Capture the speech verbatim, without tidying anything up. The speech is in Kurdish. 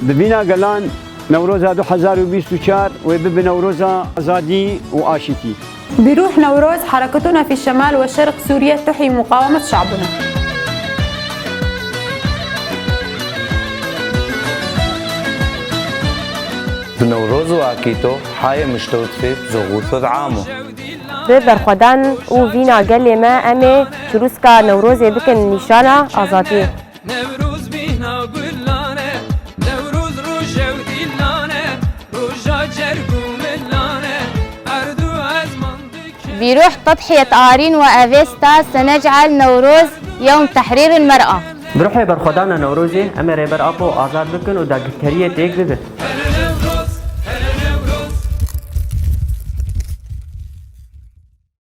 Bi vîna gelan Newroza du hezar û bîst û çar wê bibe Newroza azadî û aşîtî. بروح نوروز حركتنا في الشمال وشرق سوريا تحيي مقاومة شعبنا. Bi Newroz û Akîto hayê miştewtifê zoxûrto di amo. Bi berxwedan û vîna gelê me em ê çirûska Newrozê bikin nîşana azadiyê. Newroz bîna gulan e, Newroz rojew dîlan e, roja cerg û milan e, erd û ezman dikin. بروح تضحية آرين وأفيستا سنجعل نوروز يوم تحرير المرأة. Bi ruhê berxwedana Newrozê em ê Rêber Apo azad bikin û dagirkeriyê têk bibin.